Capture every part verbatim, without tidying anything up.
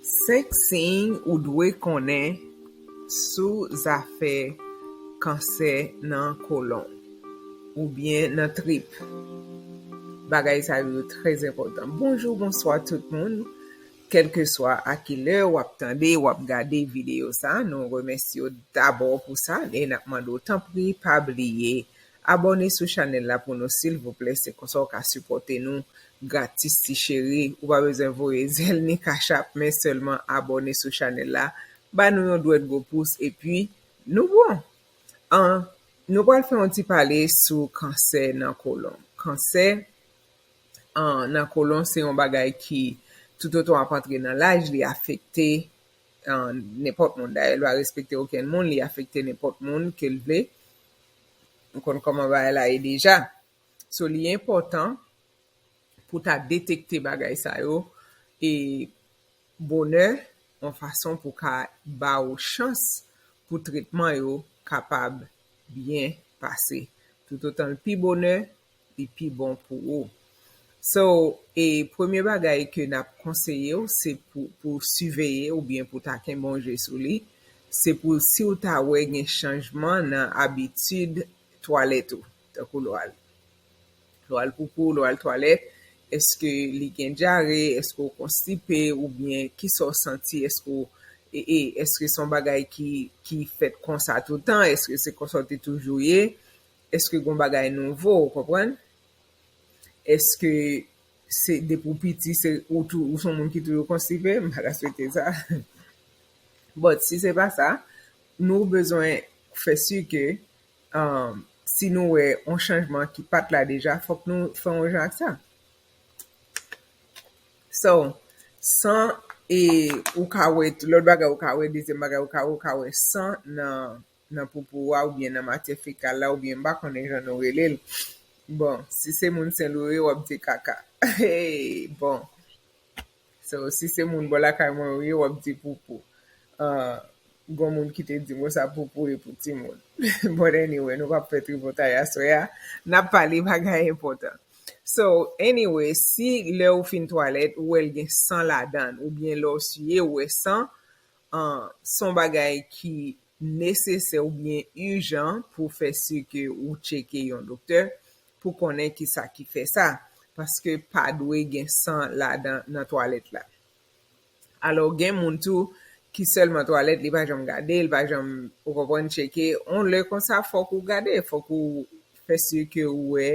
Senk siy ou dwe konnen sou zafè kansè nan kolon oubyen nan trip. Bagay sa yo trè enpòtan. Bonjou, bonswa tout moun. Kèlkeswa a ki lè w ap tande, w ap gade videyo sa, nou remèsye w dabò pou sa e n ap mande w, tanpri, pa bliye abòne sou chanèl la pou nou, silvouplè. Se konsa w ka sipòte nou gratis, ti cheri. Ou pa bezwen voye zèl ni Cash App, men sèlman abòne sou chanèl la. Ba nou yon dwèt gwo pous, epi nou bon. An, nou pral fè yon ti pale sou kansè nan kolon. Kansè, an, nan kolon, se yon bagay ki, toutotan w ap antre nan laj, li afekte, an, nenpòt moun. Dayè, li pa respekte okenn moun, li afekte nenpòt moun ke l vle. Ou konn kòman bagay la ye deja. So, li enpòtan pou ta detekte bagay sa yo e bonè, yon fason pou ka ba ou chans pou tretman yo kapab byen pase. Toutotan l pi bonè, li pi bon pou ou. So, e premye bagay ke n ap konseye w, se pou, pou siveye oubyen pou ta kenbe yon je sou li, se pou si w ta wè gen chanjman nan abitid twalèt ou, tankou lè w al, lè w al poupou, lè w al twalèt, èske li gen dyare, èske w konstipe, oubyen kisa w santi, èske w, e, e, èske se yon bagay ki, ki fèt konsa toutan, èske se konsa w te toujou ye, èske gen yon bagay nouvo, w konprann? Èske se depi w piti, se ou tou, ou se yon moun ki toujou konstipe? M pa ka swete sa. But si se pa sa, nou bezwen fè si ke, um, si nou wè yon chanjman ki pa t la deja, fòk nou fè yon jan ak sa. So, san, e ou ka wè, lòt bagay ou ka wè, dezyèm bagay ou ka wè, ou ka wè san nan, nan poupou a oubyen nan matyè fekal la, oubyen m pa konnen jan nou rele l. Bon, si se moun Senlwi w ye, w ap di kaka. Hey, bon. So, si se moun bò lakay mwen ou ye, w ap di poupou. Ah, gon moun ki te di m sa, poupou e pou timoun. But anyway, nou p ap fè tripotay aswè a. N ap pale bagay enpòtan. So, anyway, si lè ou fin twalèt, ou wè l gen san ladan l, oubyen lè w siye, ou wè san, ah, se yon bagay ki nesesè oubyen ijan pou fè si ke ou tcheke yon doktè pou konnen kisa ki fè sa. Paske pa dwe gen san ladan nan twalèt la. Alò, gen moun tou ki sèlman twalèt, li pa janm gade, li pa janm, ou konprann, tcheke. On lè konsa, fòk ou gade, fòk ou fè si ke ou wè,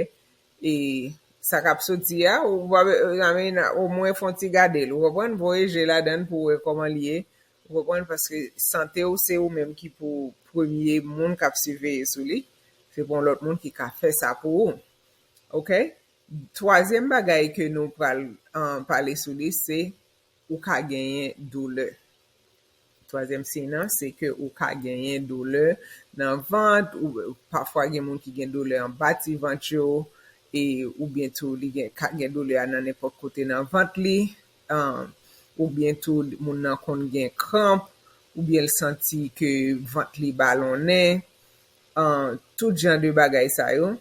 e sa k ap soti a, ou pa, I mean, omwen fè yon ti gade l, ou konprann, voye je ladan l pou w wè kòman l ye, ou konprann, paske sante w, se ou menm ki pou premye moun k ap siveye sou li, se pa yon lòt moun ki ka fè sa pou ou. Oke? Twazyèm bagay ke nou pral, ah, pale sou li, se ou ka genyen doulè. Twazyèm siy nan, se ke ou ka genyen doulè nan vant, ou pafwa gen moun ki gen doulè anba ti vant yo, e oubyen tou li gen, ka gen doulè a nan nenpòt kote nan vant li, ah, oubyen tou moun nan konn gen kranp, oubyen l santi ke vant li balonnen, ah, tout jan de bagay sa yo.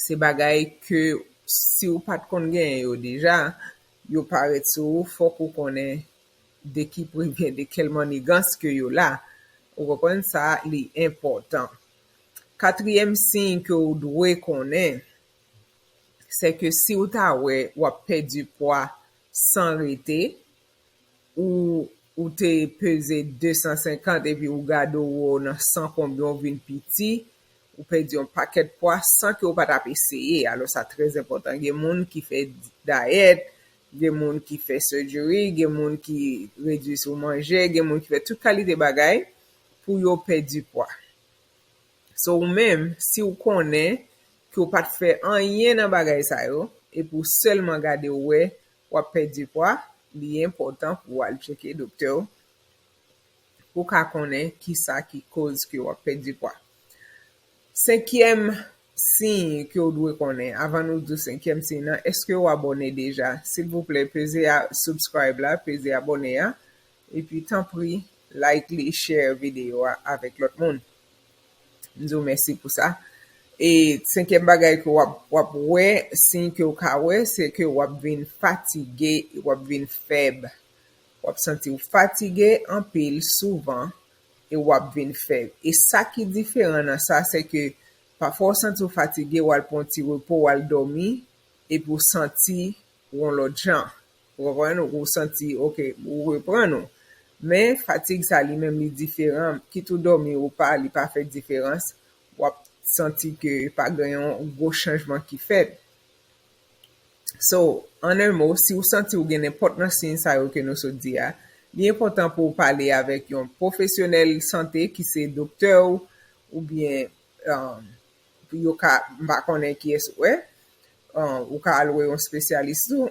Se bagay ke si w pa t konn genyen yo deja, yo parèt sou ou, fòk ou konnen de ki pwevyen, de kèl mannigans ke yo la. Ou konprann sa, li enpòtan. Katriyèm siy ke w dwe konnen, se ke si w ta wè w ap pèdi pwa san rete, ou, ou te peze de san senkant epi ou gade w wè w nan san konbyen, w vin piti, ou pèdi yon pakèt pwa san ke w pa t ap eseye. Alò, sa trè enpòtan. Gen moun ki fè dayèt, gen moun ki fè surgery, gen moun ki redui sou manje, gen moun ki fè tout kalite bagay pou yo pèdi pwa. So, ou menm, si w konnen ke w pa t fè anyen nan bagay sa yo, epi w sèlman gade w wè w ap pèdi pwa, li enpòtan pou w al tcheke doktè w pou w ka konnen kisa ki koz ke w ap pèdi pwa. Senkyèm siy ke w dwe konnen, avan nou di senkyèm siy nan, èske w abòne deja? Silvouplè, peze a subscribe la, peze abòne a, epi tanpri, like li, share videyo a avèk lòt moun. M di w mèsi pou sa. E senkyèm bagay ke w ap, w ap wè, siy ke w ka wè, se ke w ap vin fatige, w ap vin fèb. w ap santi w fatige anpil souvan e w ap vin fèb. E sa ki diferan nan sa, se ke pafwa w santi w fatige, w al pran yon ti repo, w al dòmi, epi w santi w yon lòt jan. Ou konprann? Ou santi, oke, ou reprann ou. Men fatig sa li menm li diferan. Kit ou dòmi ou pa, li pa fè diferans. W ap santi ke pa gen yon gwo chanjman ki fèt. So, an en mo, si w santi w gen nenpòt nan siy sa yo ke nou sot di a, li enpòtan pou w pale avèk yon pwofesyonèl sante ki se doktè w oubyen um, yo ka, m pa konnen kiyès ou wè, uh, ou ka al wè yon espesyalis tou.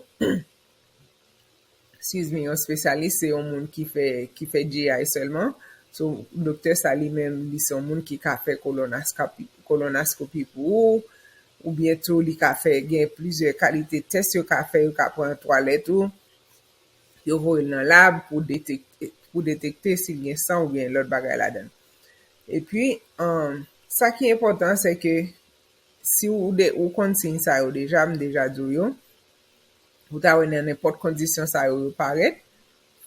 Excuse me, yon espesyalis se yon moun ki fè, ki fè G I sèlman. So, doktè sa li menm, li se yon moun ki ka fè kolonaskopi, kolonaskopi pou ou, oubyen tou li ka fè, gen plizyè kalite tès yo ka fè, yo ka pran twalèt ou, yo voye l nan lab pou detekte, pou detekte si l gen san oubyen lòt bagay ladan l. Epi, um, sa ki enpòtan, se ke si ou, de, ou konn siy sa yo deja, m deja di w yo, ou ta wè nan nenpòt kondisyon sa yo, yo parèt,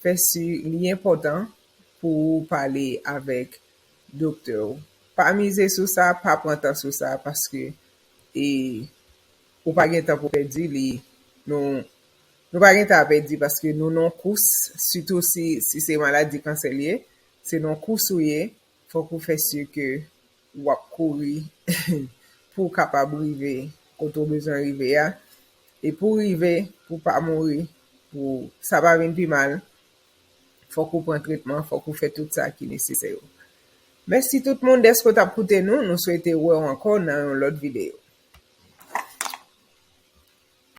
fè si li enpòtan pou ou pale avèk doktè w. Pa mize sou sa, pa pran tan sou sa, paske e, ou pa gen tan pou pèdi li. Nou, nou pa gen tan a pèdi paske nou nan kous, sitou si, si se maladi kansè li ye, se nan kous ou ye, fòk ou fè si ke w ap kouri pou w kapab rive kote w bezwen rive a. E pou w rive, pou w pa mouri, pou sa pa vin pi mal, fòk ou pran tretman, fòk ou fè tout sa ki nesesè yo. Mèsi tout moun dèske w t ap koute nou. Nou swete wè w ankò nan yon lòt videyo.